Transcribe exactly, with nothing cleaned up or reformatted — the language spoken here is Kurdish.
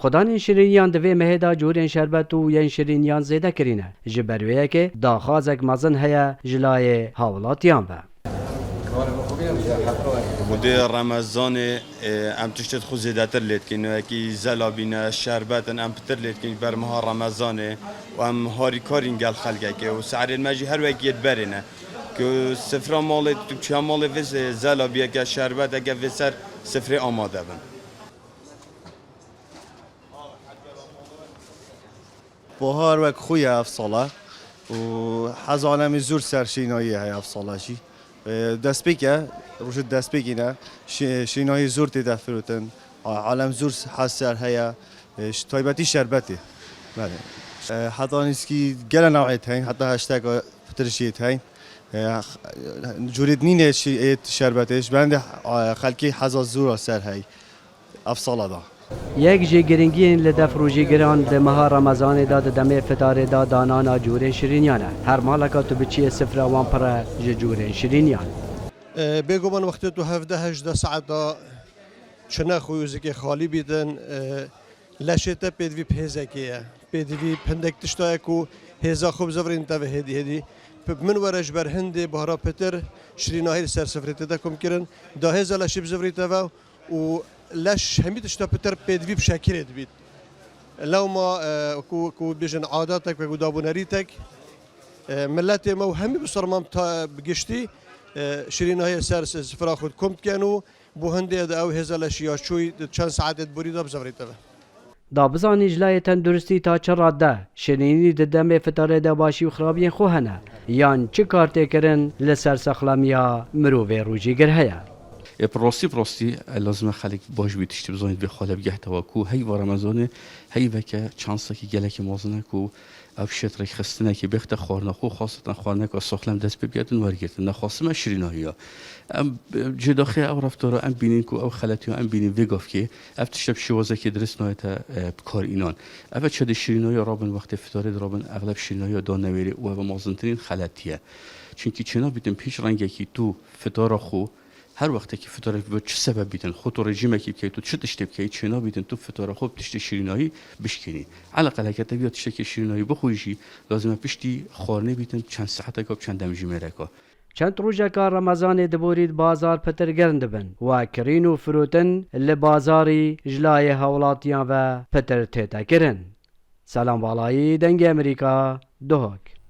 Qudanên şirîniyan di vê mehê de cûrên şerbet û yên şirîniyan zêde kirîne. Ji ber wê yekê daxwazek mezin heye ji layê hawlatiyan ve. Mudê Remezanê, e, em tiştê xwe zêdetir lê dikin. Wekî zelabîne, şerbet in, em pitir lê dikin ber meha Remezanê û em harîkarîn gel xelkekê û seherên me jî her wekî yê diberê ne. Ku sifra malê, tu çiya malê vê ze-, zelabiyeke, şerbeteke vê ser sifrê amade bin. Bahar wek xwe ye ev sala û heza alemî zûr ser şînayî heye ev sala jî. E, destpêk e, rojê destpêkî ne. Şî-, şînayî zûr tê de firotin. A-, alem zûr hez ser heye. E, ş-, taybetî şerbetê. Belê. E, heta nîskî gele newê heyîn, heta heşteka pitir jî heyîn. E, cûrê dinînê şî-, ê şerbetê, ji bendê, e, xelkê heza zûra ser hey. Ev sala da. Yek ji giringiyên li def rojîgiran di meha Remezanê de di demê fitarê de danana cûrên şirîniyan e. Her maleka tu biçiyê sifra wan pir e ji cûrên şirîniyan. E, bêguman wextê tu hevdeh hejdeh saeta çine xwe û zikê xalî bîtin, e, leşê te pêdivî bi hêzekê ye. Pêdivî bi hindek tişta ye ku hêza xwe bizivirîn te ve hêdî hêdî. Bi min were ji ber hindê bahara pitir şirînahî li ser sifrê te de kom kirin. Da hêza leşê bizivirî te ve û leş hemî tişta pitir pêdivî bi şekirê dibît. Lewma, e, ku, ku bêjin adatek ve ku dabûnerîtek, e, miletê me û hemî biserman ta-, bi giştî, e, şirînahiyê ser s-, sifra xwe dikom dikin û bo hindê de ew hêza leşî ya çûyî di çend saetê di borî de bizevirî te ve. Da bizanî ji layê tenduristî ta çi rad de şirînî di demê fitarê de başî û xirabiyên xwe hene, yan çi kar tê kirin li ser sexlemiya mirovê rojîgir heye? Ê, bi rastî, bi rastî, e, lazim e xelk baş bî tiştî bizanît vê xale bigehte we ku heyva Remezanê heyveke çansekî gelekî mezin e ku ev şêt rêkxistinekê bêxte xwarina xwe, xaseten xwarineka saxlem dest pê bigirtin wergirtin. Nexasim e şirînahiya. Em, e, cêdaxê ew reftara em bînin ku ew xeletiya em bînin vê gavkê, ev tişte bi şêwazekê dirist nayete, e, bi kar înan. Ev e çedê şirînahiya rabin wextê fitarê dirabin, exleb şirînahiya dan newêrê û ev e mezintirîn xeletiye. Çimkî çênabîtin bi hîç rengekî tu fitara xwe, her wextekî fitarek bi çi sebeb bîtin, xwe tu rejîmekî bikey, tu çi tiştê bikey, çênabîtin tu fitara xwe bi tiştê şirînahî bişkênî. Eleqel heke te viya tiştekê şirînahî bixwî jî, lazim e piştî xwarinê bîtin çend saeteka, çend demjimêreka. Çend rojeka Remezanê di borî di bazar pitir germ dibin. Wa kirîn û firotin li bazarî ji layê hawlatiyan ve pitir tête kirin. Selam Balayî, Dengê Amerîka, Duhok.